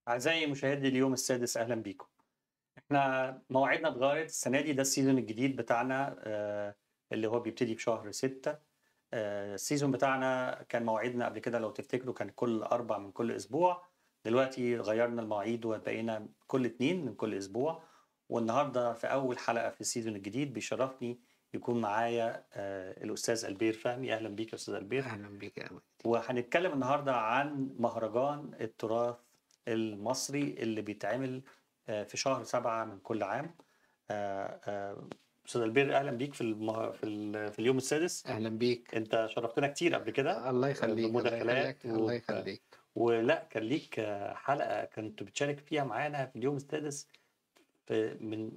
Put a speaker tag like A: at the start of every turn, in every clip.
A: أعزائي مشاهدي اليوم السادس، أهلا بيكم. احنا مواعيدنا اتغيرت السنة دي، ده ال season الجديد بتاعنا اللي هو بيبتدي في شهر 6. ال season بتاعنا كان مواعيدنا قبل كده لو تفتكروا كان كل 4 من كل أسبوع، دلوقتي غيرنا المواعيد وبقينا كل 2 من كل أسبوع. والنهاردة في أول حلقة في ال season الجديد بيشرفني يكون معايا الأستاذ ألبير فهمي. أهلا بيك يا أستاذ ألبير.
B: أهلا بيك يا أمل.
A: وهنتكلم النهاردة عن مهرجان التراث المصري اللي بيتعمل في شهر 7 من كل عام. أستاذ ألبير أهلا بيك في اليوم السادس.
B: أهلا بيك.
A: أنت شرفتنا كتير قبل كده.
B: الله يخليك،
A: بمداخلات
B: الله يخليك.
A: ولا كان ليك حلقة كنت بتشارك فيها معانا في اليوم السادس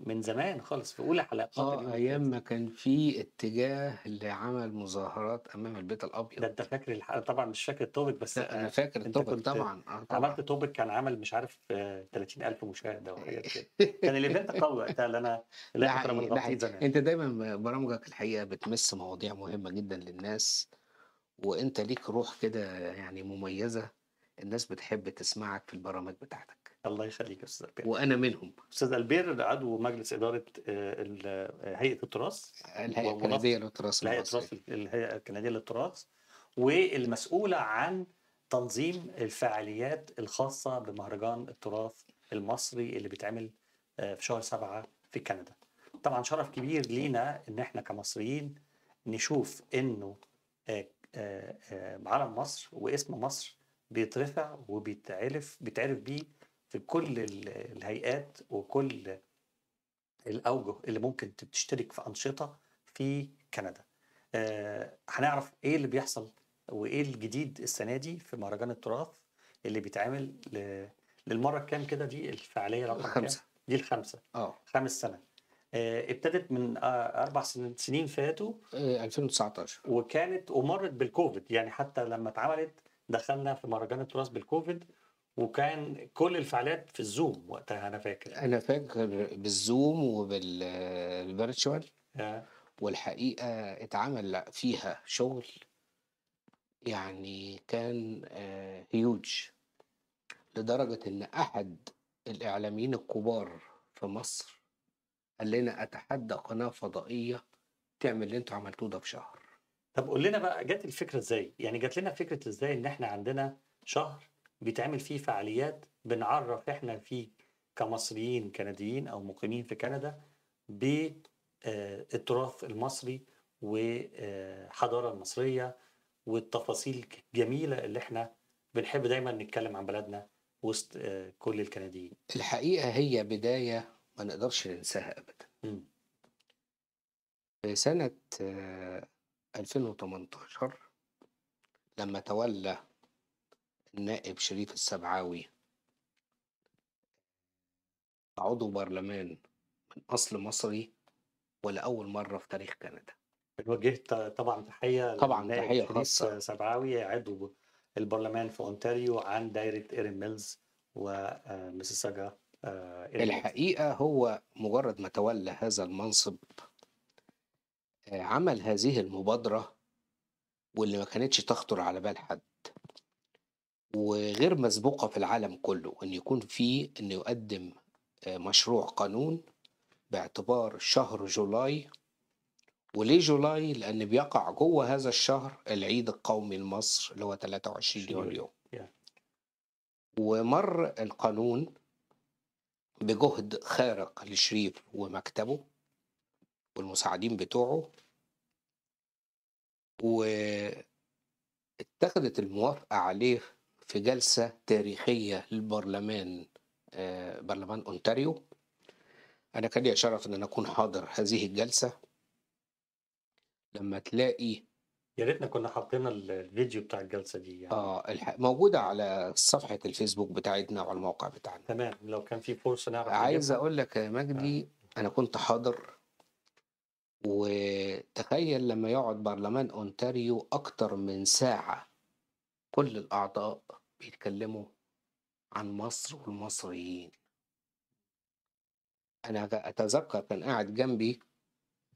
A: من زمان خالص، في أولى حلقات اليوم
B: أيام
A: السادس.
B: ما كان في اتجاه لعمل مظاهرات أمام البيت الأبيض.
A: ده أنت فاكر الحلقة؟ طبعاً مش فاكر ال topic، بس
B: لا، أنا فاكر
A: أنت
B: ال topic
A: كنت
B: طبعاً. طبعاً.
A: عملت topic كان عمل مش عارف، 30,000 مشاهدة وحاجات كده. كان ال event قوي وقتها اللي إحنا كنا
B: ده
A: بنغطيه
B: حقيقي.
A: زمان.
B: أنت دايماً برامجك الحقيقة بتمس مواضيع مهمة جداً للناس، وأنت ليك روح كده مميزة، الناس بتحب تسمعك في البرامج بتاعتك.
A: الله يخليك يا أستاذ ألبير.
B: وأنا منهم.
A: أستاذ ألبير عضو مجلس إدارة، هيئة التراث.
B: الهيئة
A: ومنظم
B: الكندية للتراث
A: الهيئة
B: المصري.
A: التراث، الهيئة الكندية للتراث، والمسؤولة عن تنظيم الفعاليات الخاصة بمهرجان التراث المصري اللي بيتعمل في شهر 7 في كندا. طبعا شرف كبير لينا إن إحنا كمصريين نشوف إنه، علم مصر واسم مصر بيترفع وبيتعرف، بيتعرف بيه في كل الهيئات وكل الأوجه اللي ممكن تشترك في أنشطة في كندا. هنعرف إيه اللي بيحصل وإيه الجديد السنة دي في مهرجان التراث اللي بيتعمل للمرة الكام كده؟ دي الفعالية رقم كام؟
B: 5.
A: دي الخامسة. 5 سنة. ابتدت من 4 سنين فاتوا.
B: 2019.
A: ومرت بالكوفيد، حتى لما اتعملت دخلنا في مهرجان التراث بالكوفيد، وكان كل الفعاليات في الزوم وقتها. أنا فاكر.
B: أنا فاكر بالزوم وبال virtual. والحقيقة اتعمل فيها شغل كان هيوج، لدرجة إن أحد الإعلاميين الكبار في مصر قال لنا أتحدى قناة فضائية تعمل اللي انتوا عملتوه ده في شهر.
A: طب قول لنا بقى جت الفكرة إزاي؟ جت لنا فكرة إزاي إن إحنا عندنا شهر بيتعمل فيه فعاليات بنعرف إحنا فيه كمصريين كنديين أو مقيمين في كندا بالتراث المصري والحضارة المصرية والتفاصيل الجميلة اللي إحنا بنحب دايما نتكلم عن بلدنا وسط كل الكنديين.
B: الحقيقة هي بداية ما نقدرش ننساها أبدا. في سنة 2018 لما تولى النائب شريف السبعاوي عضو برلمان من أصل مصري ولأول مرة في تاريخ كندا.
A: بنوجه طبعا تحية
B: طبعا
A: للنائب
B: تحية
A: شريف
B: خاصة.
A: سبعاوي عضو البرلمان في أونتاريو عن دايرة إيرين ميلز وميسيساجا، إيرين ميلز.
B: الحقيقة هو مجرد ما تولى هذا المنصب، عمل هذه المبادرة واللي ما كانتش تخطر على بال حد وغير مسبوقة في العالم كله، إن يكون في إنه يقدم، مشروع قانون باعتبار شهر جولاي. وليه جولاي؟ لأن بيقع جوه هذا الشهر العيد القومي لمصر اللي هو 23 يوليو. ومر القانون بجهد خارق لشريف ومكتبه والمساعدين بتوعه، واتخذت الموافقة عليه في جلسة تاريخية للبرلمان، برلمان أونتاريو. أنا كان لي شرف إن أنا أكون حاضر هذه الجلسة. لما تلاقي
A: يا ريتنا كنا حاطين الفيديو بتاع الجلسة دي
B: موجودة على صفحة الفيسبوك بتاعتنا وعلى الموقع بتاعنا.
A: تمام، لو كان في فرصة نعرف
B: عايز
A: نجيبها.
B: أقول لك يا مجدي، أنا كنت حاضر، وتخيل لما يقعد برلمان أونتاريو أكتر من ساعة كل الأعضاء بيتكلموا عن مصر والمصريين. أنا أتذكر كان قاعد جنبي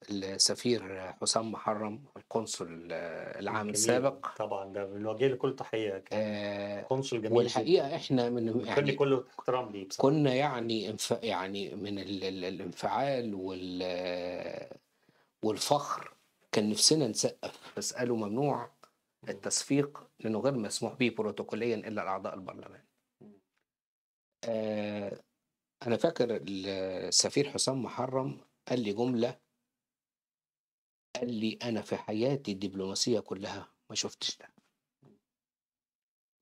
B: السفير حسام محرم القنصل العام
A: جميل.
B: السابق.
A: طبعا ده بنوجه له كل تحية، كان قنصل جميل
B: والحقيقة
A: جدا.
B: احنا من
A: كل
B: يعني
A: كله احترام ليه بصراحة.
B: كنا يعني يعني من الانفعال والفخر كان نفسنا نسقف، بس قالوا ممنوع التصفيق لانه غير مسموح به بروتوكوليا الا لاعضاء البرلمان. انا فاكر السفير حسام محرم قال لي جملة، قال لي انا في حياتي الدبلوماسية كلها ما شفتش ده.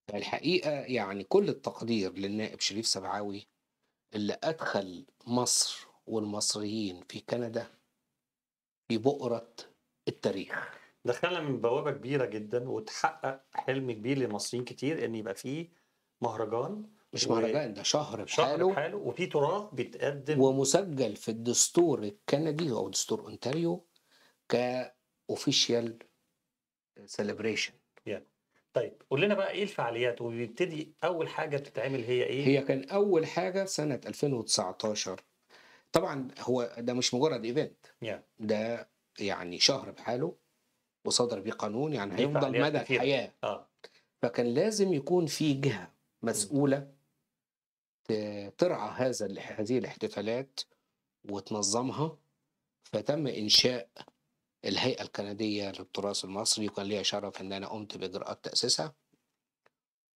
B: فالحقيقة يعني كل التقدير للنائب شريف سبعاوي اللي ادخل مصر والمصريين في كندا في بؤرة التاريخ.
A: دخلنا من بوابه كبيرة جدا وتحقق حلم كبير للمصريين كتير ان يبقى فيه مهرجان،
B: مش مهرجان، ده شهر
A: شهر
B: بحاله،
A: بحاله، وفي تراث بيتقدم
B: ومسجل في الدستور الكندي او دستور اونتاريو ك official celebration.
A: طيب قول لنا بقى ايه الفعاليات، وبيبتدي اول حاجة بتتعمل هي ايه؟
B: هي كان اول حاجة سنة 2019. طبعا هو ده مش مجرد event، ده يعني شهر بحاله وصدر بيه قانون، يعني
A: ليه
B: هيفضل
A: فعاليات
B: مدى
A: كتيرة.
B: الحياة. فكان لازم يكون في جهة مسؤولة ترعى هذه الاحتفالات وتنظمها. فتم انشاء الهيئة الكندية للتراث المصري، وكان ليا شرف ان انا قمت باجراءات تاسيسها،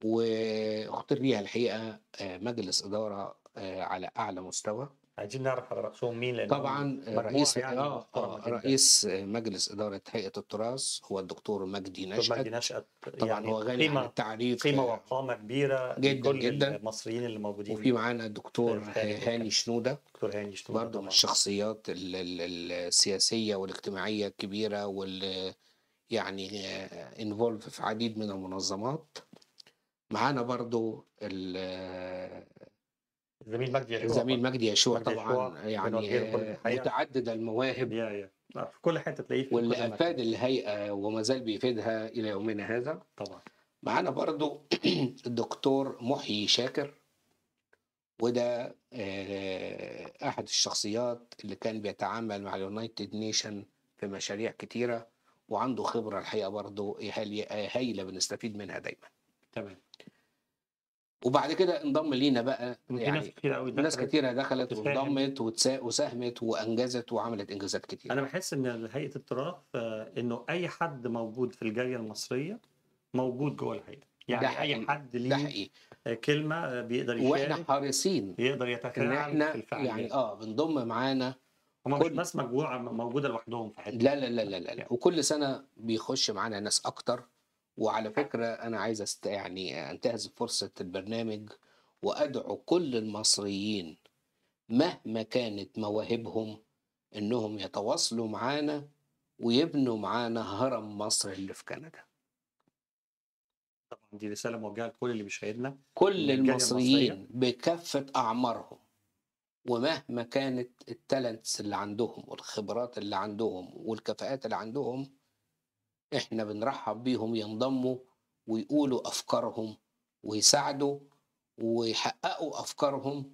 B: واختير ليها الحقيقة مجلس ادارة على اعلى مستوى.
A: عايزين نعرف على رأسهم مين، لأن
B: طبعا
A: مجموعة
B: رئيس
A: يعني محترمة جداً.
B: رئيس مجلس ادارة هيئة التراث هو الدكتور مجدي
A: دكتور
B: نشأت.
A: مجدي نشأت،
B: طبعا
A: يعني
B: هو غني عن التعريف،
A: قيمة وقامه كبيرة
B: جدا
A: لكل
B: جدا.
A: المصريين اللي موجودين.
B: وفي معانا الدكتور
A: في خارج
B: هاني
A: الكندا.
B: شنودة،
A: دكتور هاني شنودة
B: برضه من
A: طبعا.
B: الشخصيات السياسية والاجتماعية الكبيرة، واللي يعني involved في عديد من المنظمات. معانا برضه
A: الزميل مجدي يشوع،
B: الزميل مجدي يشوع،
A: مجدي
B: طبعا
A: يشوع،
B: يعني
A: بنوجه له كل التحية.
B: متعدد المواهب،
A: يا لا، في كل حتة تلاقيه، في
B: واللي
A: كل مكان.
B: افاد الهيئة وما زال بيفيدها الى يومنا هذا.
A: طبعا.
B: معانا برضو الدكتور محيي شاكر، وده احد الشخصيات اللي كان بيتعامل مع ال United Nation في مشاريع كتيرة، وعنده خبره الحقيقة برضو هايلة بنستفيد منها دايما.
A: تمام.
B: وبعد كده انضم لينا بقى
A: في ناس
B: يعني
A: كتير قوي
B: ناس
A: دخلت
B: كتيرة دخلت
A: وتساهم.
B: وانضمت وساهمت وأنجزت وعملت إنجازات كتيرة.
A: انا بحس ان هيئة التراث انه اي حد موجود في الجالية المصرية موجود جوه الهيئة، يعني
B: ده
A: اي
B: حقيقي.
A: حد
B: ده
A: ليه
B: حقيقي.
A: كلمة بيقدر
B: واحنا
A: يشارك،
B: حريصين
A: يقدر
B: ان
A: يتفاعل
B: احنا
A: في الفعاليات.
B: يعني بنضم معانا
A: هم مش
B: كل
A: بس مجموعة موجودة لوحدهم في حتة.
B: لا لا لا لا لا, لا. وكل سنة بيخش معانا ناس اكتر. وعلى فكرة انا عايز يعني انتهز فرصة البرنامج وادعو كل المصريين مهما كانت مواهبهم انهم يتواصلوا معانا ويبنوا معانا هرم مصر اللي في كندا.
A: طبعا دي رسالة موجهة لكل اللي بيشاهدنا،
B: كل
A: من الجالية
B: المصريين
A: المصرية.
B: بكافة أعمارهم ومهما كانت التالنتس اللي عندهم والخبرات اللي عندهم والكفاءات اللي عندهم، احنا بنرحب بيهم ينضموا ويقولوا أفكارهم ويساعدوا ويحققوا أفكارهم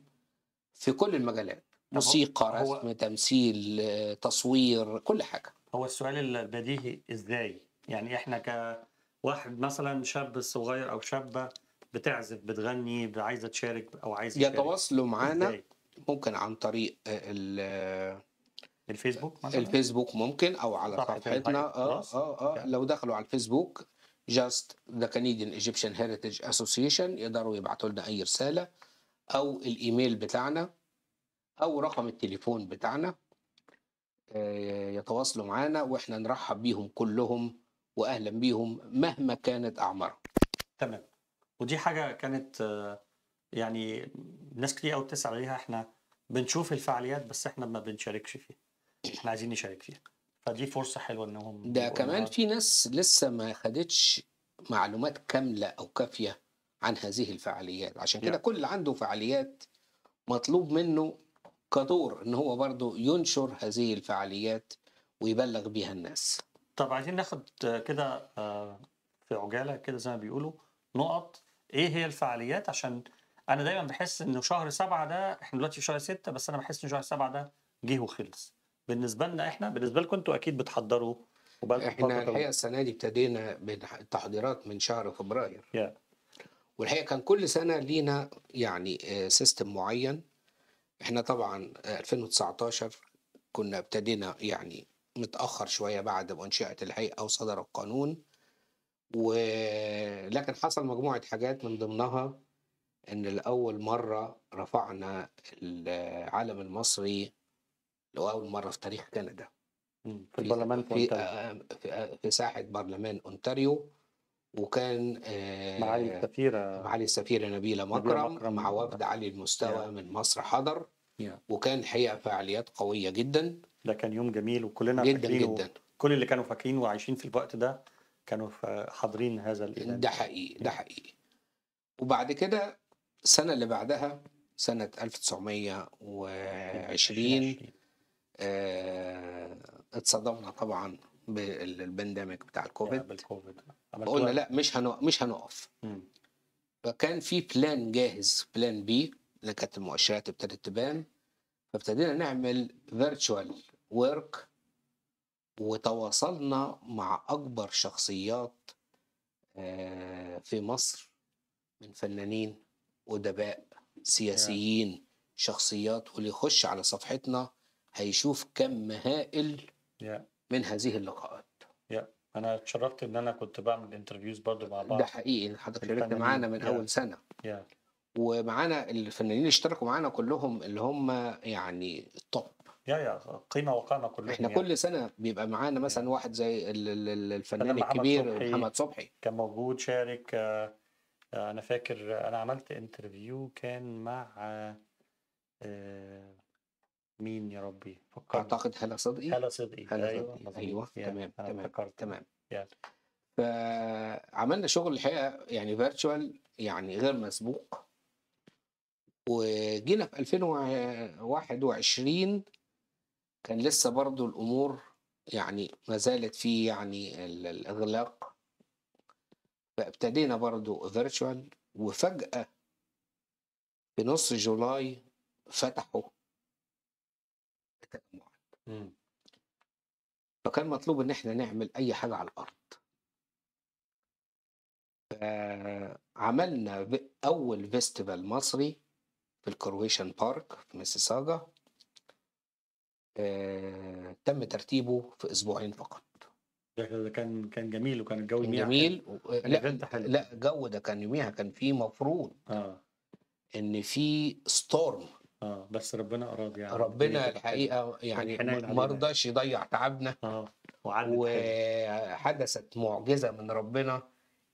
B: في كل المجالات، موسيقى، رسم، تمثيل، تصوير، كل حاجة.
A: هو السؤال البديهي إزاي؟ يعني احنا كواحد مثلا شاب صغير أو شابة بتعزف، بتغني، عايزة تشارك أو عايز يشارك،
B: يتواصلوا معانا
A: إزاي؟
B: ممكن عن طريق
A: الفيسبوك مثلا؟
B: الفيسبوك ممكن، او على
A: صفحة
B: صفحتنا.
A: الهيئة التراث.
B: لو دخلوا على الفيسبوك just the Canadian Egyptian Heritage Association يقدروا يبعتوا لنا اي رسالة، او الايميل بتاعنا، او رقم التليفون بتاعنا، يتواصلوا معانا واحنا نرحب بيهم كلهم واهلا بيهم مهما كانت اعمارهم.
A: تمام. ودي حاجة كانت يعني ناس كتير قوي بتسأل عليها، احنا بنشوف الفعاليات بس احنا ما بنشاركش فيها، احنا عايزين نشارك فيها، فدي فرصة حلوة انهم
B: ده
A: يبقوا
B: كمان
A: النهاردة.
B: في ناس لسه ما خدتش معلومات كاملة أو كافية عن هذه الفعاليات، عشان كده كل اللي عنده فعاليات مطلوب منه كدور إن هو برضه ينشر هذه الفعاليات ويبلغ بيها الناس.
A: طب عايزين ناخد كده في عجالة كده زي ما بيقولوا نقط، ايه هي الفعاليات؟ عشان انا دايما بحس انه شهر 7 ده، احنا دلوقتي في شهر 6، بس انا بحس ان شهر 7 ده جه وخلص، بالنسبة لنا احنا، بالنسبة لكم انتوا اكيد بتحضروا وبقالكم
B: احنا
A: فترة
B: الحقيقة
A: طويلة.
B: السنة دي ابتدينا بالتحضيرات من شهر فبراير.
A: Yeah.
B: والحقيقة كان كل سنة لينا يعني system معين. احنا طبعا 2019 كنا ابتدينا يعني متأخر شوية بعد ما أنشئت الهيئة وصدر القانون، ولكن حصل مجموعة حاجات من ضمنها إن لأول مرة رفعنا العلم المصري لأول مرة في تاريخ كندا
A: في البرلمان في أونتاريو.
B: في ساحة برلمان أونتاريو، وكان
A: معالي السفيرة
B: معالي السفيرة نبيلة
A: نبيلة
B: مكرم
A: مكرم
B: مع وفد عالي المستوى من مصر حضر. وكان الحقيقة فعاليات قوية جدا.
A: ده كان يوم جميل وكلنا
B: جدا
A: فاكرينه.
B: جدا.
A: كل اللي كانوا فاكرين وعايشين في الوقت ده كانوا حاضرين هذا ال event.
B: ده حقيقي، ده حقيقي. وبعد كده السنة اللي بعدها سنة 1920 اتصدمنا طبعا بال pandemic بتاع الكوفيد.
A: بالكوفيد.
B: فقلنا لا مش هنقف. فكان في plan جاهز، plan B، اللي كانت المؤشرات ابتدت تبان، فابتدينا نعمل virtual work، وتواصلنا مع أكبر شخصيات في مصر من فنانين، أدباء، سياسيين، شخصيات، واللي يخش على صفحتنا هيشوف كم هائل من هذه اللقاءات.
A: أنا اتشرفت إن أنا كنت بعمل interviews برضو مع بعض.
B: ده حقيقي إن حضرتك شاركت
A: الفنانين.
B: معانا من أول سنة. ومعانا الفنانين اللي اشتركوا معانا كلهم اللي هم يعني ال top.
A: yeah قيمة وقامة كلهم.
B: احنا
A: يعني.
B: كل سنة بيبقى معانا مثلا واحد زي الفنان
A: محمد
B: الكبير
A: صبحي.
B: محمد صبحي
A: كان موجود، شارك. أنا فاكر أنا عملت interview كان مع مين يا ربي؟ فكرني.
B: أعتقد هالة صدقي.
A: هالة صدقي.
B: هالة
A: أيوة،
B: صدقي.
A: مظبوط.
B: أيوة، تمام،
A: أنا
B: تمام،
A: افتكرت.
B: تمام. فعملنا شغل الحقيقة يعني virtual يعني غير مسبوق. وجينا في 2021 كان لسه برضو الأمور يعني ما زالت في يعني الإغلاق، فابتدينا برضو virtual، وفجأة في نص July فتحوا التجمعات. فكان مطلوب إن إحنا نعمل أي حاجة على الأرض. فعملنا أول festival مصري في ال Croatian Park في ميسيساجا. تم ترتيبه في أسبوعين فقط.
A: ده كان جميل، وكان الجو
B: كان
A: يوميها
B: جميل.
A: حلو. كان
B: لا،
A: event حلو.
B: لا، الجو ده كان يوميها كان فيه مفروض إن في storm.
A: بس ربنا أراد يعني
B: ربنا
A: الدنيا تبقى
B: الحقيقة
A: حلوة.
B: يعني
A: كان حنين
B: ما
A: علينا.
B: رضاش يضيع تعبنا.
A: وعدت حلو.
B: وحدثت معجزة من ربنا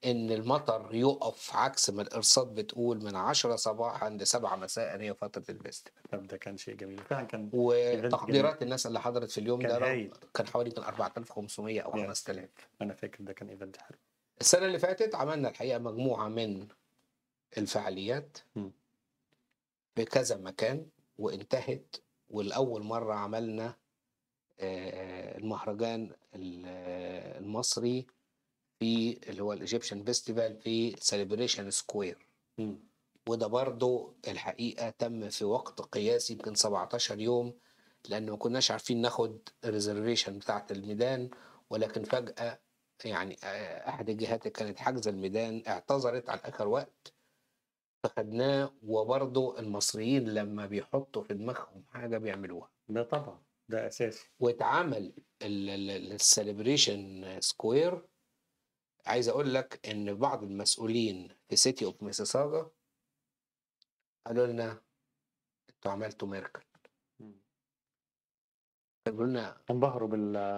B: إن المطر يقف عكس ما الإرصاد بتقول من 10 صباحا ل 7 مساء، هي فترة ال festival.
A: طب ده كان شيء جميل فعلا، كان event
B: وتقديرات
A: جميل.
B: الناس اللي حضرت في اليوم
A: كان
B: ده
A: هايل.
B: كان حوالي يمكن 4500 أو 5000.
A: أنا فاكر ده كان event حلو.
B: السنة اللي فاتت عملنا الحقيقة مجموعة من الفعاليات في كذا مكان وانتهت. والأول مرة عملنا المهرجان المصري في اللي هو ال Egyptian festival في Celebration Square. وده برضو الحقيقة تم في وقت قياسي يمكن 17 يوم، لأنه ما كناش عارفين ناخد reservation بتاعة الميدان، ولكن فجأة يعني أحد الجهات اللي كانت حاجزة الميدان اعتذرت على آخر وقت فخدناه. وبرضو المصريين لما بيحطوا في دماغهم حاجة بيعملوها.
A: ده طبعا ده أساسي.
B: واتعمل ال Celebration Square. عايز أقول لك إن بعض المسؤولين في City of Mississauga قالوا لنا أنتوا عملتوا miracle. قالوا لنا
A: انبهروا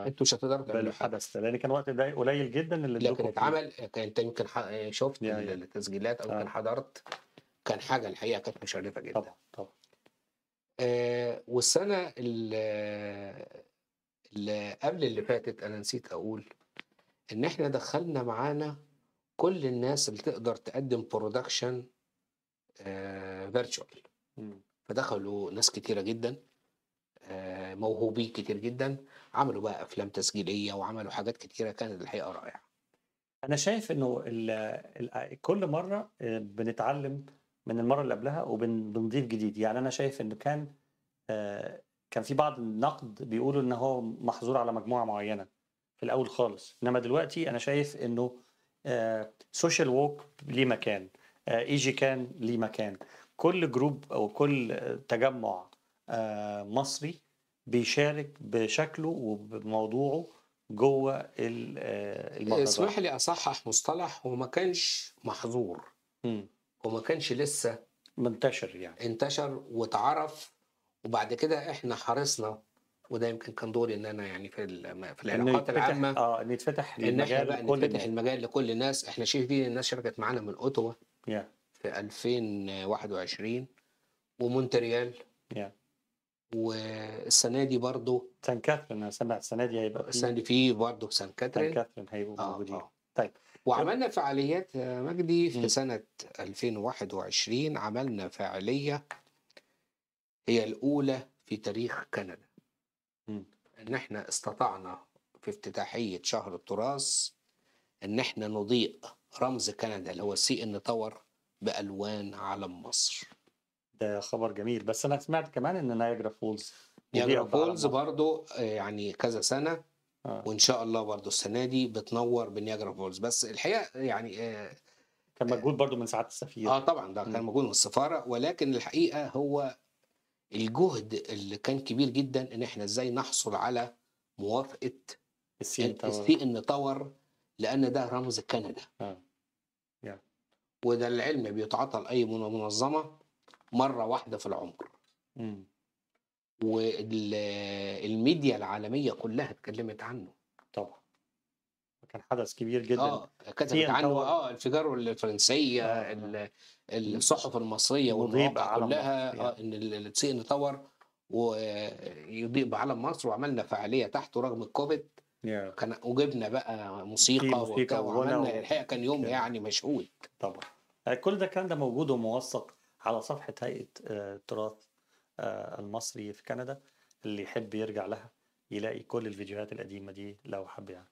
B: أنتوا مش هتقدروا تعملوا حاجة.
A: بالحدث ده، لأن كان وقت ده قليل جدا اللي
B: لكن
A: ادوكوا فيه.
B: اتعمل. كان أنت يمكن شفت
A: يا.
B: التسجيلات أو يمكن حضرت. كان حاجة الحقيقة كانت مشرفة جدا.
A: طبعا، طبعا.
B: والسنة اللي قبل اللي فاتت أنا نسيت أقول إن إحنا دخلنا معانا كل الناس اللي تقدر تقدم production virtual. فدخلوا ناس كتيرة جدا، موهوبين كتير جدا، عملوا بقى أفلام تسجيلية وعملوا حاجات كتيرة كانت الحقيقة رائعة.
A: أنا شايف إنه كل مرة بنتعلم من المرة اللي قبلها وبنضيف جديد. يعني أنا شايف إنه كان كان في بعض النقد بيقولوا ان هو محظور على مجموعة معينة في الاول خالص، انما دلوقتي انا شايف انه Social Walk ليه مكان، EgyCan ليه مكان، كل group او كل تجمع مصري بيشارك بشكله وبموضوعه جوه المهرجان.
B: اسمح لي اصحح مصطلح، هو ما كانش محظور، وما كانش لسه
A: منتشر، يعني
B: انتشر واتعرف، وبعد كده احنا حرصنا، وده يمكن كان دوري ان انا يعني في العلاقات العامة
A: ان يتفتح
B: ان احنا بقى نفتح المجال لكل الناس. احنا شايفين الناس شاركت معانا من اوتوا في 2021 ومونتريال، والسنة دي برضو
A: سان كاثرين. انا سامع السنة دي هيبقى
B: السنة دي في برضو سان كاثرين،
A: سان كاثرين هيبقوا موجودين. طيب،
B: وعملنا فعاليات يا مجدي في سنة 2021، عملنا فعالية هي الاولى في تاريخ كندا، ان احنا استطعنا في افتتاحيه شهر التراث ان احنا نضيء رمز كندا اللي هو CN Tower بالوان علم مصر.
A: ده خبر جميل. بس انا سمعت كمان ان نياجرا فولز،
B: نياجرا فولز برضو يعني كذا سنة، وان شاء الله برضو السنة دي بتنور بنياجرا فولز. بس الحقيقة يعني
A: كان مجهود برضو من سعادة السفير.
B: طبعا ده كان مجهود من السفارة، ولكن الحقيقة هو الجهد اللي كان كبير جدا ان احنا ازاي نحصل على موافقة ال CN Tower، لان ده رمز كندا. وده العلم بيتعاطى لاي منظمة مرة واحدة في العمر. والميديا العالمية كلها اتكلمت عنه.
A: طبعا كان حدث كبير جدا.
B: كتبت عنه الفيجارو الفرنسية، الصحف المصرية والمواقع كلها، ان ال CN Tower ويضيء بعلم مصر. وعملنا فعالية تحته رغم الكوفيد، كان وجبنا بقى موسيقى وعملنا الحقيقة كان يوم يعني مشهود.
A: طبعا كل ده كان ده موجود وموثق على صفحة هيئة التراث المصري في كندا، اللي يحب يرجع لها يلاقي كل الفيديوهات القديمة دي لو حب يعني.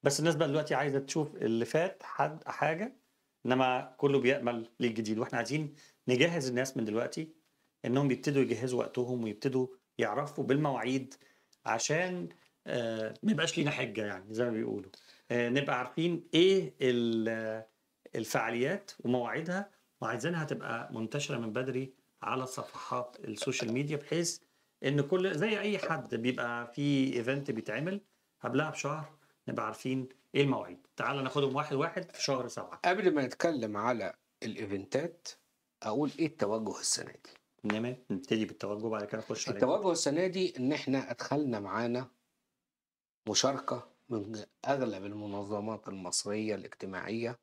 A: بس الناس بقى دلوقتي عايزة تشوف اللي فات حد حاجة، إنما كله بيأمل للجديد، وإحنا عايزين نجهز الناس من دلوقتي إنهم يبتدوا يجهزوا وقتهم ويبتدوا يعرفوا بالمواعيد، عشان ما يبقاش لينا حجة، يعني زي ما بيقولوا، نبقى عارفين إيه الفعاليات ومواعيدها، وعايزينها تبقى منتشرة من بدري على صفحات ال social media، بحيث ان كل زي اي حد بيبقى في event بيتعمل قبلها بشهر نبقى عارفين ايه المواعيد. تعال ناخدهم واحد واحد في شهر 7.
B: قبل ما نتكلم على ال event ات اقول ايه التوجه السنة دي.
A: تمام، نبتدي بالتوجه بعد كده نخش على
B: التوجه السنة دي. ان احنا ادخلنا معانا مشاركة من اغلب المنظمات المصرية الاجتماعية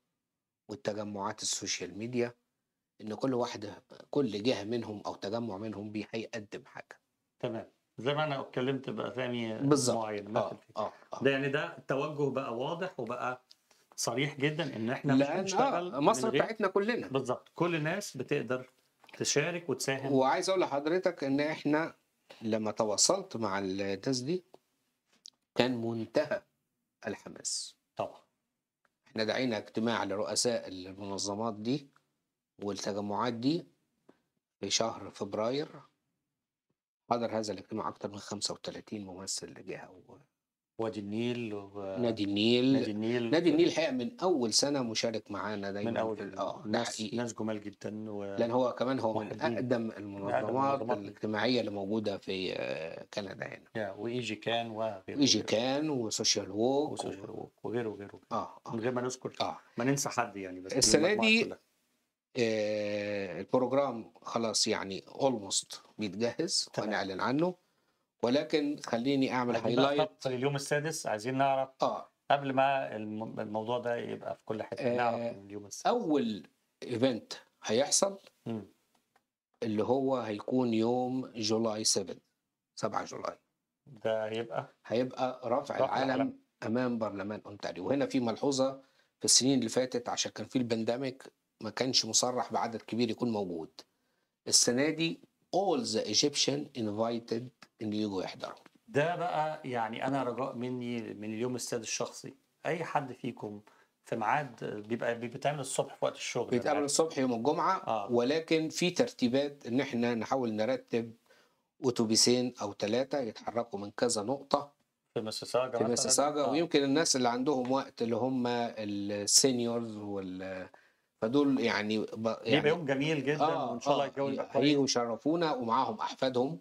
B: والتجمعات ال social media، ان كل واحدة كل جهة منهم او تجمع منهم هيقدم حاجة.
A: تمام، زي ما انا اتكلمت باسامي معينة. ده يعني ده التوجه بقى واضح وبقى صريح جدا ان احنا مش هنشتغل
B: مصر بتاعتنا كلنا.
A: بالظبط، كل الناس بتقدر تشارك وتساهم.
B: وعايز اقول لحضرتك ان احنا لما تواصلت مع الناس دي كان منتهى الحماس.
A: طبعا
B: احنا دعينا اجتماع لرؤساء المنظمات دي والتجمعات دي في شهر فبراير. حضر هذا الاجتماع أكثر من 35 ممثل لجهة
A: وادي النيل
B: ونادي النيل. نادي النيل، نادي النيل الحقيقة من أول سنة مشارك معانا دايما،
A: من أول ناس جمال جدا،
B: لأن هو كمان هو من أقدم المنظمات الاجتماعية اللي موجودة في كندا هنا.
A: و EgyCan وغيره،
B: EgyCan و Social Walk
A: وغيره وغيره. من غير ما نذكر ما ننسى حد يعني. بس
B: السنة دي ال program خلاص يعني almost بيتجهز وهنعلن عنه، ولكن خليني اعمل highlight
A: اليوم السادس. عايزين نعرف قبل ما الموضوع ده يبقى في كل حتة، نعرف اليوم السادس.
B: اول event هيحصل اللي هو هيكون يوم July 7 July،
A: ده هيبقى
B: رفع العلم امام برلمان اونتاريو. وهنا في ملحوظة، في السنين اللي فاتت عشان كان في ال pandemic ما كانش مصرح بعدد كبير يكون موجود. السنة دي all the Egyptian invited ان يجوا يحضروا.
A: ده بقى يعني انا رجاء مني من اليوم السادس الشخصي، اي حد فيكم في ميعاد بيبقى بيتعمل الصبح في وقت الشغل،
B: بيتقابل الصبح يوم الجمعة، ولكن في ترتيبات ان احنا نحاول نرتب أتوبيسين أو 3 يتحركوا من كذا نقطة
A: في ميسيساجا
B: في
A: مثلا.
B: ميسيساجا. ويمكن الناس اللي عندهم وقت اللي هم ال seniors فدول يعني
A: بيبقى
B: يعني
A: يوم جميل جدا، وان شاء الله الجو يبقى كويس.
B: هيجوا يشرفونا ومعاهم احفادهم.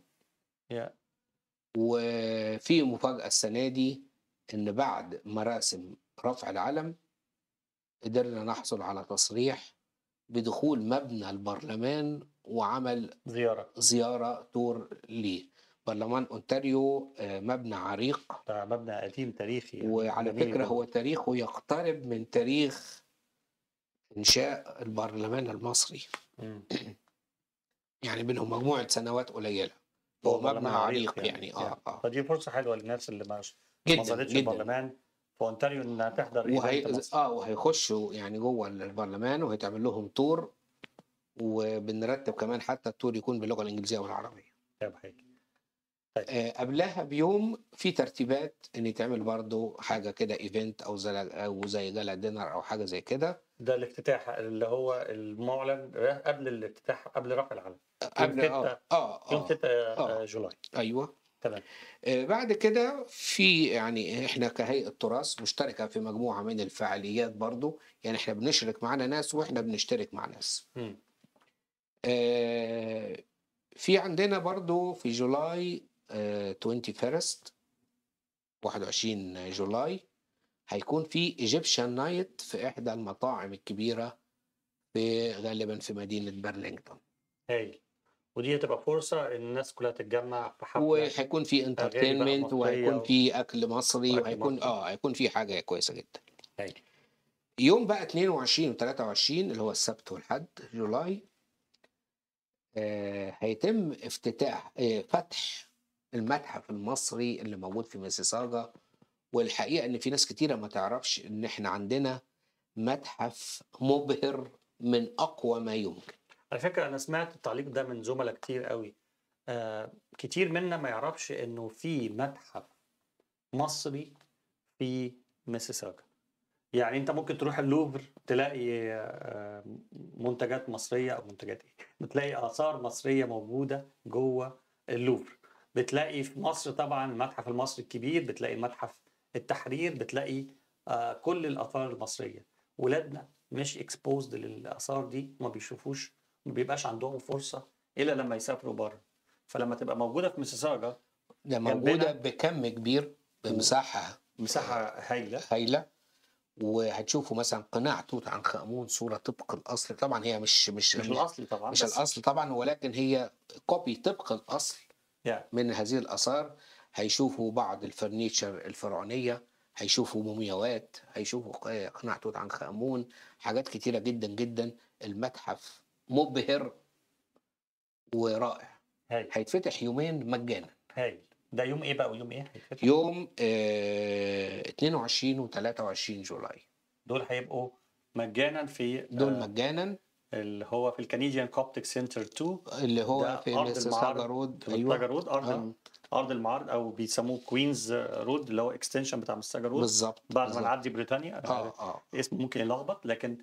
B: وفي مفاجأة السنة دي، ان بعد مراسم رفع العلم قدرنا نحصل على تصريح بدخول مبنى البرلمان وعمل زيارة tour ليه. برلمان أونتاريو مبنى عريق،
A: ده مبنى قديم تاريخي يعني،
B: وعلى
A: جميل
B: فكرة
A: جدا.
B: هو تاريخه يقترب من تاريخ إنشاء البرلمان المصري. يعني بينهم مجموعة سنوات قليلة،
A: هو
B: هو مبنى
A: برلمان عريق
B: عريق
A: يعني.
B: يعني.
A: فدي فرصة حلوة للناس اللي ما
B: جدا
A: زارتش
B: جدا.
A: البرلمان في أونتاريو إنها تحضر event مصر.
B: وهيخشوا يعني جوه البرلمان وهيتعمل لهم tour، وبنرتب كمان حتى ال tour يكون باللغة الإنجليزية والعربية.
A: طيب حقيقي. طيب.
B: قبلها بيوم في ترتيبات ان يتعمل برضو حاجة كده event او زي gala dinner او حاجة زي كده.
A: ده الافتتاح اللي هو المعلن قبل الافتتاح، قبل رفع العلم، يوم
B: قبل
A: 6 يوم 6 July.
B: ايوه
A: تمام.
B: بعد كده في يعني احنا كهيئة تراث مشتركة في مجموعة من الفعاليات برضو، يعني احنا بنشرك معانا ناس واحنا بنشترك مع ناس. في عندنا برضو في July 21 21 July هيكون في Egyptian night في احدى المطاعم الكبيرة في غالبا في مدينة برلينغتون.
A: هايل، ودي هتبقى فرصة ان الناس كلها تتجمع في حفلة،
B: وهيكون في
A: أغاني بقى
B: entertainment،
A: مصرية
B: وهيكون في اكل مصري،
A: وأكل
B: وهيكون
A: مصري.
B: هيكون في حاجة كويسة جدا.
A: هايل.
B: يوم بقى 22 و 23 اللي هو السبت والحد July، هيتم افتتاح فتح المتحف المصري اللي موجود في ميسيساجا. والحقيقة ان في ناس كتيرة ما تعرفش ان احنا عندنا متحف مبهر من اقوى ما يمكن.
A: على فكرة أنا سمعت التعليق ده من زملاء كتير قوي. كتير منا ما يعرفش إنه في متحف مصري في ميسيساجا. يعني أنت ممكن تروح اللوفر تلاقي منتجات مصرية أو منتجات إيه، بتلاقي آثار مصرية موجودة جوه اللوفر. بتلاقي في مصر طبعا المتحف المصري الكبير، بتلاقي متحف التحرير، بتلاقي كل الآثار المصرية. ولادنا مش exposed للآثار دي، ما بيشوفوش، ما بيبقاش عندهم فرصة إلا لما يسافروا بره. فلما تبقى موجودة في ميسيساجا
B: ده
A: جنبنا
B: موجودة بكم كبير، بمساحة
A: مساحة هايلة
B: هايلة. وهتشوفوا مثلا قناع توت عنخ آمون، صورة طبق الأصل. طبعا هي مش مش
A: مش الأصل طبعا،
B: مش
A: بس
B: الأصل طبعا، ولكن هي copy طبق الأصل من هذه الآثار. هيشوفوا بعض ال furniture الفرعونية، هيشوفوا مومياوات، هيشوفوا قناع توت عنخ آمون، حاجات كتيرة جدا جدا. المتحف مبهر ورائع.
A: هايل.
B: هيتفتح يومين مجانا.
A: هايل. ده يوم ايه بقى ويوم ايه هيتفتح؟
B: يوم 22 و 23 July.
A: دول هيبقوا مجانا في
B: دول مجانا،
A: اللي هو في ال Canadian Coptic Centre 2،
B: اللي هو
A: ده
B: في
A: أرض
B: ميسيساجا
A: المعارض،
B: Road.
A: في
B: ايوه
A: ميسيساجا Road، ارض المعارض، او بيسموه Queen's Road اللي هو extension بتاع ميسيساجا Road.
B: بالظبط
A: بعد ما
B: بالظبط.
A: نعدي بريطانيا. اسمه ممكن يلخبط، لكن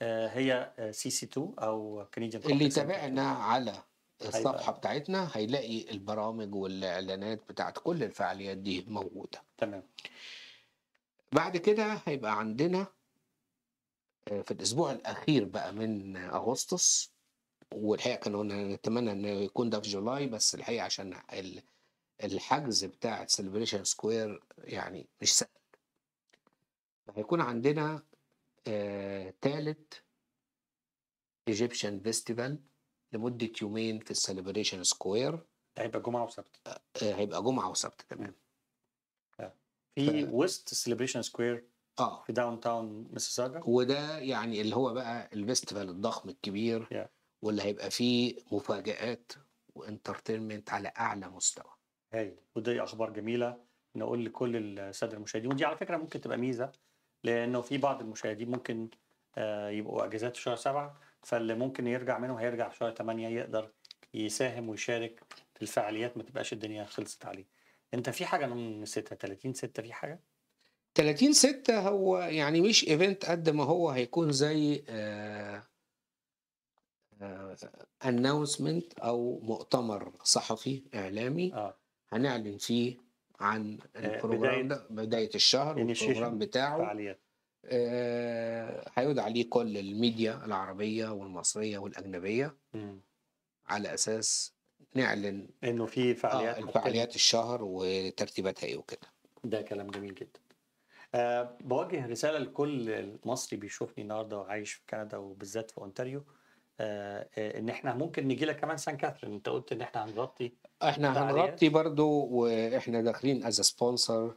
A: هي CC 2 او Canadian
B: اللي
A: Coptic Centre 2.
B: يتابعنا على الصفحة
A: هيبقى
B: بتاعتنا هيلاقي البرامج والإعلانات بتاعت كل الفعاليات دي موجودة.
A: تمام.
B: بعد كده هيبقى عندنا في الأسبوع الأخير بقى من أغسطس، والحقيقة كانوا نتمنى إنه يكون ده في July، بس الحقيقة عشان الحجز بتاع Celebration Square يعني مش سهل، هيكون عندنا تالت Egyptian Festival لمدة يومين في ال Celebration Square.
A: ده هيبقى جمعة وسبت.
B: هيبقى جمعة وسبت. تمام.
A: في وسط Celebration Square في downtown ميسيساجا.
B: وده يعني اللي هو بقى ال festival الضخم الكبير، واللي هيبقى فيه مفاجآت و entertainment على أعلى مستوى.
A: هايل، ودي أخبار جميلة نقول لكل السادة المشاهدين. ودي على فكرة ممكن تبقى ميزة، لأنه في بعض المشاهدين ممكن يبقوا أجازات في شهر 7، فاللي ممكن يرجع منهم هيرجع في شهر 8، يقدر يساهم ويشارك في الفعاليات، ما تبقاش الدنيا خلصت عليه. انت في حاجة انا نسيتها؟ 30/6 في حاجة؟
B: 30/6 هو يعني مش event قد ما هو هيكون زي announcement او مؤتمر صحفي اعلامي هنعلن فيه عن ال program ده بداية الشهر وال program بتاعه
A: فعاليات.
B: هيدعى عليه كل الميديا العربية والمصرية والأجنبية على أساس نعلن
A: إنه في فعاليات،
B: الفعاليات الشهر وترتيباتها إيه وكده.
A: ده كلام جميل جدا. بوجه رسالة لكل مصري بيشوفني النهارده وعايش في كندا وبالذات في أونتاريو، إن إحنا ممكن نجي لك كمان سان كاثرين. أنت قلت إن إحنا هنغطي،
B: إحنا هنغطي برضو، وإحنا داخلين as sponsor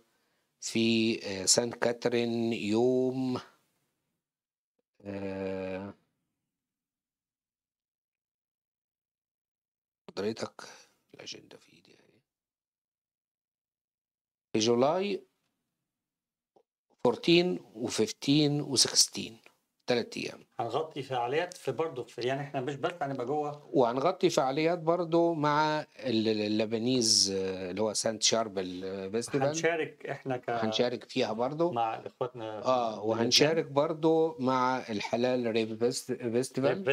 B: في سان كاترين يوم حضرتك الأجندة في إيدي أهي، في July 14 و15 و16، 3 أيام
A: هنغطي فعاليات في برضه في، يعني احنا مش بس هنبقى جوه،
B: وهنغطي فعاليات برضه مع ال Lebanese اللي هو سانت شاربل festival.
A: هنشارك احنا
B: هنشارك فيها برضه
A: مع اخواتنا،
B: وهنشارك برضه مع الحلال rib festival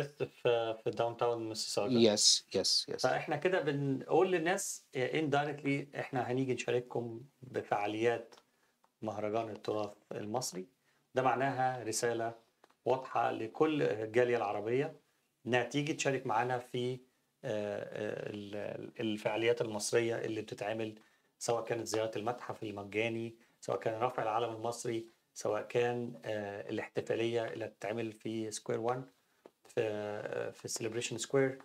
A: في downtown ميسيساجا.
B: yes yes yes.
A: فاحنا كده بنقول للناس indirectly احنا هنيجي نشارككم بفعاليات مهرجان التراث المصري. ده معناها رسالة واضحة لكل الجالية العربية إنها تيجي تشارك معانا في الفعاليات المصرية اللي بتتعمل، سواء كانت زيارة المتحف المجاني، سواء كان رفع العلم المصري، سواء كان الاحتفالية اللي هتتعمل في Square 1 في Celebration Square،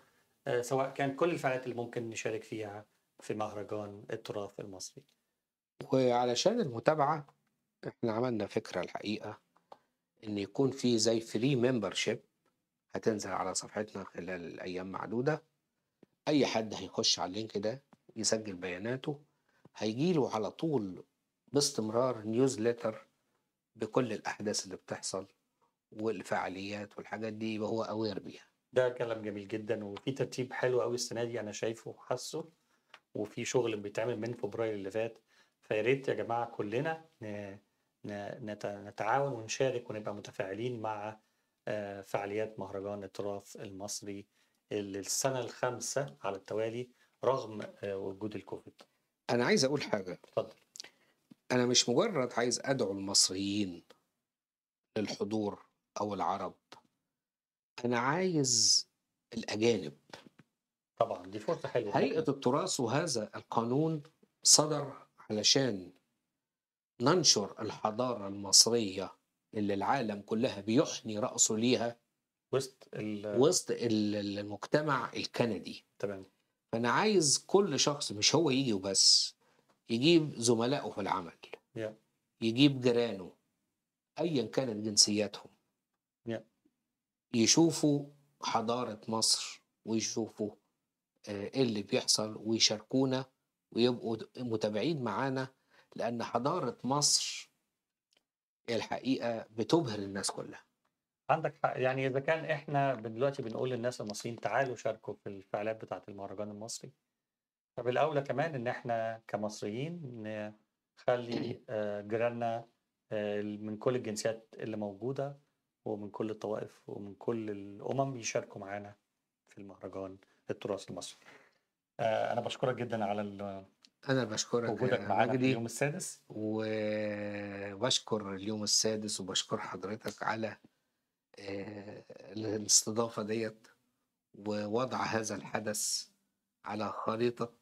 A: سواء كان كل الفعاليات اللي ممكن نشارك فيها في مهرجان التراث المصري.
B: وعلشان المتابعة احنا عملنا فكرة الحقيقة ان يكون في زي free membership هتنزل على صفحتنا خلال ايام معدودة. اي حد هيخش على ال link ده يسجل بياناته هيجيله على طول باستمرار newsletter بكل الاحداث اللي بتحصل والفعاليات والحاجات دي، يبقى هو aware بيها.
A: ده كلام جميل جدا، وفي ترتيب حلو قوي السنة دي انا شايفه وحاسه، وفي شغل بيتعمل من فبراير اللي فات. فيا ريت يا جماعة كلنا نتعاون ونشارك ونبقى متفاعلين مع فعاليات مهرجان التراث المصري اللي السنة الخامسة على التوالي رغم وجود الكوفيد.
B: أنا عايز أقول حاجة.
A: اتفضل.
B: أنا مش مجرد عايز أدعو المصريين للحضور أو العرب، أنا عايز الأجانب.
A: طبعا دي فرصة حلوة.
B: هيئة التراث وهذا القانون صدر علشان ننشر الحضارة المصرية اللي العالم كلها بيحني رأسه ليها وسط المجتمع الكندي.
A: تمام.
B: فأنا عايز كل شخص مش هو يجي وبس، يجيب زملائه في العمل، يجيب جيرانه أيا كانت جنسياتهم، يشوفوا حضارة مصر ويشوفوا إيه اللي بيحصل ويشاركونا ويبقوا متابعين معانا، لأن حضارة مصر الحقيقة بتبهر الناس كلها.
A: عندك حق. يعني إذا كان إحنا دلوقتي بنقول للناس المصريين تعالوا شاركوا في الفعاليات بتاعة المهرجان المصري، فبالأولى كمان إن إحنا كمصريين نخلي جيراننا من كل الجنسيات اللي موجودة ومن كل الطوائف ومن كل الأمم يشاركوا معانا في المهرجان التراث المصري. أنا بشكرك جدا على
B: أنا بشكرك
A: وجودك معانا في اليوم السادس،
B: وبشكر اليوم السادس وبشكر حضرتك على الاستضافة ديت ووضع هذا الحدث على خريطة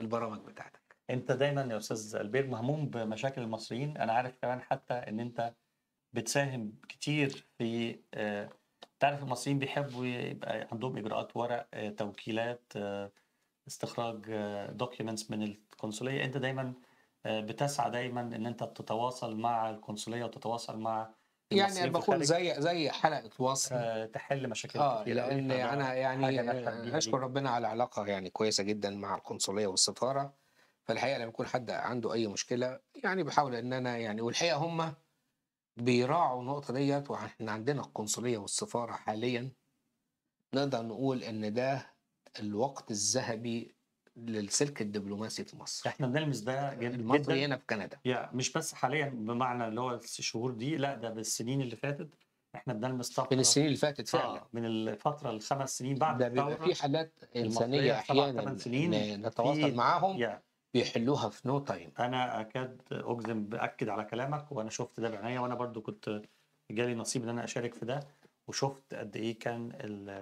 B: البرامج بتاعتك.
A: أنت دايما يا أستاذ البير مهموم بمشاكل المصريين. أنا عارف كمان حتى أن أنت بتساهم كتير في تعرف المصريين بيحبوا يبقى عندهم إجراءات ورق، توكيلات، استخراج documents من القنصلية. أنت دايما بتسعى دايما أن أنت تتواصل مع القنصلية وتتواصل مع
B: يعني بكون زي حلقة وصل
A: تحل مشاكل كتير.
B: لأن أنا يعني أشكر ربنا على علاقة يعني كويسة جدا مع القنصلية والسفارة. فالحقيقة لما يكون حد عنده أي مشكلة يعني بحاول إن أنا يعني، والحقيقة هم بيراعوا النقطة ديت. وإحنا عندنا القنصلية والسفارة حاليا نقدر نقول إن ده الوقت الذهبي للسلك الدبلوماسي في مصر.
A: احنا بنلمس ده جدا
B: المصري هنا في كندا.
A: يا مش بس حاليا بمعنى اللي هو الشهور دي، لا ده بالسنين اللي فاتت. احنا بنلمس
B: من
A: طفرة
B: السنين اللي فاتت فعلا.
A: من الفترة الخمس سنين بعد
B: ده بيبقى
A: الثورة
B: في حالات إنسانية
A: المصرية، 7
B: أحيانا
A: 8 سنين
B: نتواصل
A: في
B: معاهم
A: يا
B: بيحلوها في no time.
A: انا اكاد اجزم باكد على كلامك، وانا شفت ده بعينيا، وانا برضو كنت جالي نصيب ان انا اشارك في ده، وشفت قد ايه كان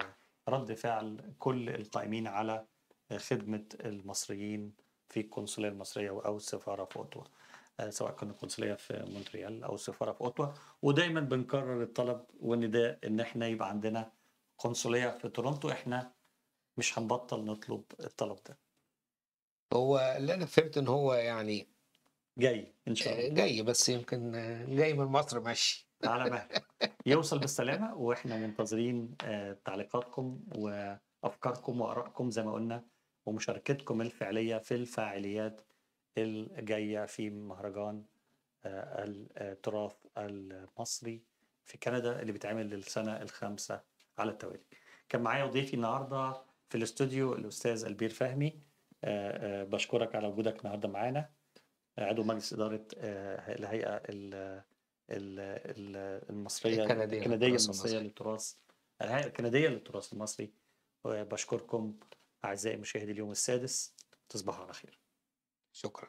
A: رد فعل كل القائمين على خدمة المصريين في القنصلية المصرية او السفارة في اوتوا، سواء كان القنصلية في مونتريال او السفارة في اوتوا. ودايما بنكرر الطلب والنداء ان احنا يبقى عندنا قنصلية في تورونتو، احنا مش هنبطل نطلب الطلب ده.
B: هو اللي أنا فهمت إن هو يعني
A: جاي ان شاء الله،
B: جاي، بس يمكن جاي من مصر ماشي
A: على مهلك يوصل بالسلامة. وإحنا منتظرين تعليقاتكم وأفكاركم وآرائكم زي ما قلنا، ومشاركتكم الفعلية في الفعاليات الجاية في مهرجان التراث المصري في كندا اللي بيتعمل للسنة الخامسة على التوالي. كان معايا ضيفي النهاردة في الاستوديو الأستاذ البير فهمي، بشكرك على وجودك النهاردة معانا، عضو مجلس إدارة الهيئة المصرية
B: الكندية
A: الكندية
B: للتراث
A: المصرية
B: المصري.
A: للتراث، الهيئة الكندية للتراث المصري. وبشكركم أعزائي مشاهدي اليوم السادس، تصبحوا على خير.
B: شكرا.